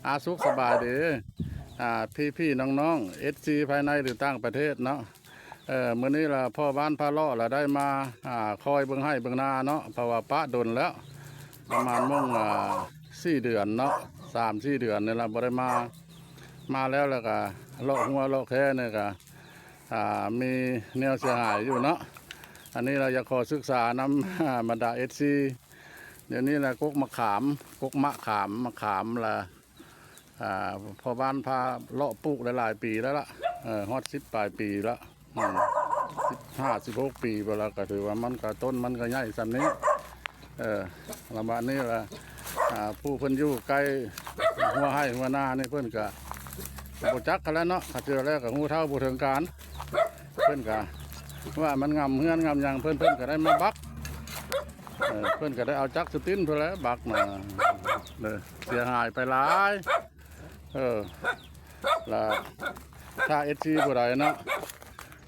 ອາ ສຸກສະບາຍດີ ອາ ພີ່ໆ ນ້ອງໆ ເອັຟຊີ ພາຍໃນ ຫຼື ຕ່າງປະເທດເນາະ. ເອີ ມື້ນີ້ລະພໍ່ບ້ານພາເລາະລະໄດ້ມາ ອາ ຄອຍເບິ່ງໄຮ່ເບິ່ງນາເນາະ ເພາະວ່າປະດົນແລ້ວ ປະມານມົງ ອາ ສີ່ເດືອນເນາະ ສາມສີ່ເດືອນນີ້ລະບໍ່ໄດ້ມາ. ມາແລ້ວລະກະເລາະຮົ້ວເລາະແຄນີ້ກະ ອາ ມີແນວເສຍຫາຍຢູ່ເນາະ. ອັນນີ້ລະຢາກຂໍສຶກສານຳ ອາ ບັນດາເອັຟຊີ ດຽວນີ້ລະກົກມະຂາມ ກົກມະຂາມ ມະຂາມລະ ອາ ພໍ່ບ້ານພາເລາະປູກໄດ້ຫຼາຍປີແລ້ວລະ ເອີ ຮອດສິບປາຍປີລະ ອືມ ສິບຫ້າ ສິບຫົກປີພຸ້ນລະ ກະຖືວ່າມັນກະ ຕົ້ນມັນກະໃຫຍ່ຊ່ຳນີ້. ເອີ ລະບາດນີ້ລະ ອາ ຜູ້ເພິ່ນຢູ່ໃກ້ຮົ້ວໄຮ່ຮົ້ວນານີ້ ເພິ່ນກະບໍ່ຈັກຫັ້ນແຫຼະເນາະ ເຂົາເຈົ້າແລ້ວກະຮູ້ເທົ່າບໍ່ເຖິງການ ເພິ່ນກະວ່າມັນງຳເຮືອນງຳຫຍັງ ເພິ່ນ ເພິ່ນກະໄດ້ມາບັກ ເອີ ເພິ່ນກະໄດ້ເອົາຈັກສະຕິນພຸ້ນແຫຼະບັກມາ ເດີ ເສຍຫາຍໄປຫຼາຍ. ເອີ ລະຖ້າເອັຟຊີຜູ້ໃດເນາະ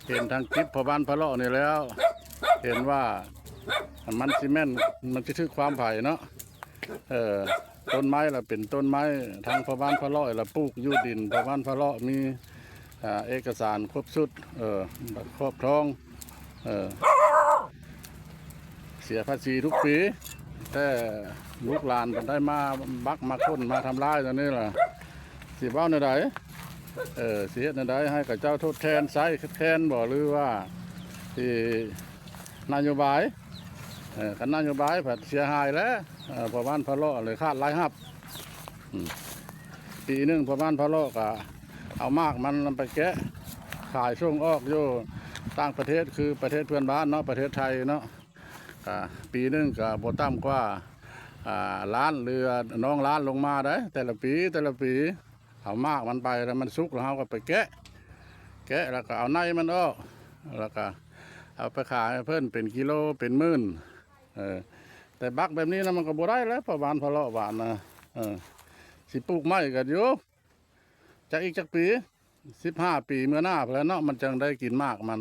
ເຫັນທາງຄລິບພໍ່ບ້ານພາເລາະນີ້ແລ້ວ ເຫັນວ່າມັນຊິແມ່ນ ມັນຊິຖືກຄວາມໃຜເນາະ ເອີ ຕົ້ນໄມ້ລະເປັນຕົ້ນໄມ້ ທາງພໍ່ບ້ານພາເລາະລະປູກຢູ່ດິນ ພໍ່ບ້ານພາເລາະມີ ອາ ເອກະສານຄົບຊຸດ ເອີ ບັດຄອບທອງ ເອີ ເສຍພາສີທຸກປີ ແຕ່ລູກຫຼານເພິ່ນໄດ້ມາບັກມາຂົນມາທຳລາຍຕົວນີ້ລະ ຊິເວົ້າແນວໃດ? ເອີ ຊິເຮັດແນວໃດໃຫ້ເຂົາເຈົ້າທົດແທນໃຊ້ແທນບໍ່ ຫຼືວ່າຊິນະໂຍບາຍ? ເອີ ຄັນນະໂຍບາຍພັດເສຍຫາຍແລ້ວ ເອີ ພໍ່ບ້ານພາເລາະເລີຍຂາດລາຍຮັບ ອືມ ປີໜຶ່ງພໍ່ບ້ານພາເລາະກະເອົາໝາກມັນໄປແກະຂາຍສົ່ງອອກຢູ່ຕ່າງປະເທດ ຄືປະເທດເພື່ອນບ້ານເນາະ ປະເທດໄທເນາະ ກະປີໜຶ່ງກະບໍ່ຕ່ຳກວ່າ ອາ ລ້ານ ຫຼື ນອງລ້ານລົງມາໄດ໋ ແຕ່ລະປີ ແຕ່ລະປີ. ເອົາໝາກມັນໄປ ແລ້ວມັນສຸກແລ້ວເຮົາກໍໄປແກະ ແກະແລ້ວກໍເອົາໃນມັນອອກ ແລ້ວກໍເອົາໄປຂາຍໃຫ້ເພິ່ນເປັນກິໂລເປັນໝື່ນ ເອີ ແຕ່ບັກແບບນີ້ນະ ມັນກໍບໍ່ໄດ້ແລ້ວ ພໍ່ບ້ານພາເລາະຫວານນະ ເອີ ຊິປູກໃໝ່ກໍຢູ່ ຈັກອີກຈັກປີ ສິບຫ້າປີເມືອໜ້າພຸ້ນແຫຼະເນາະ ມັນຈັ່ງໄດ້ກິນໝາກມັນ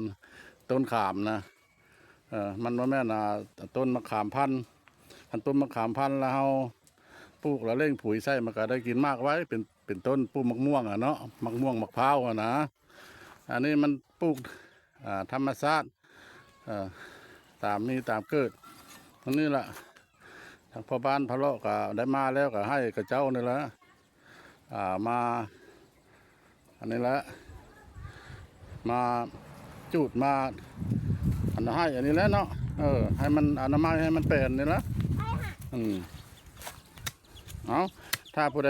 ຕົ້ນຂາມນະ ເອີ ມັນບໍ່ແມ່ນ ອາ ຕົ້ນມະຂາມພັນ ຄັນຕົ້ນມະຂາມພັນລະເຮົາ ປູກລະເລັ່ງປຸ໋ຍໃສ່ ມັນກະໄດ້ກິນໝາກໄວ ເປັນ ເປັນຕົ້ນປູກໝາກມ່ວງອະເນາະ ໝາກມ່ວງໝາກພ້າວອະນະ. ອັນນີ້ມັນປູກ ອາ ທຳມະຊາດ ເອີ ຕາມມີຕາມເກີດ ອັນນີ້ລະ ທາງພໍ່ບ້ານພາເລາະກະໄດ້ມາແລ້ວ ກະໃຫ້ເຂົາເຈົ້ານີ້ລະ ອາ ມາ ອັນນີ້ແຫຼະ ມາຈູດມາ ອັນໃຫ້ອັນນີ້ແຫຼະເນາະ ເອີ ໃຫ້ມັນອະນາໄມ ໃຫ້ມັນແປນນີ້ແຫຼະ ອືມ ເອົາ ຖ້າຜູ້ໃດ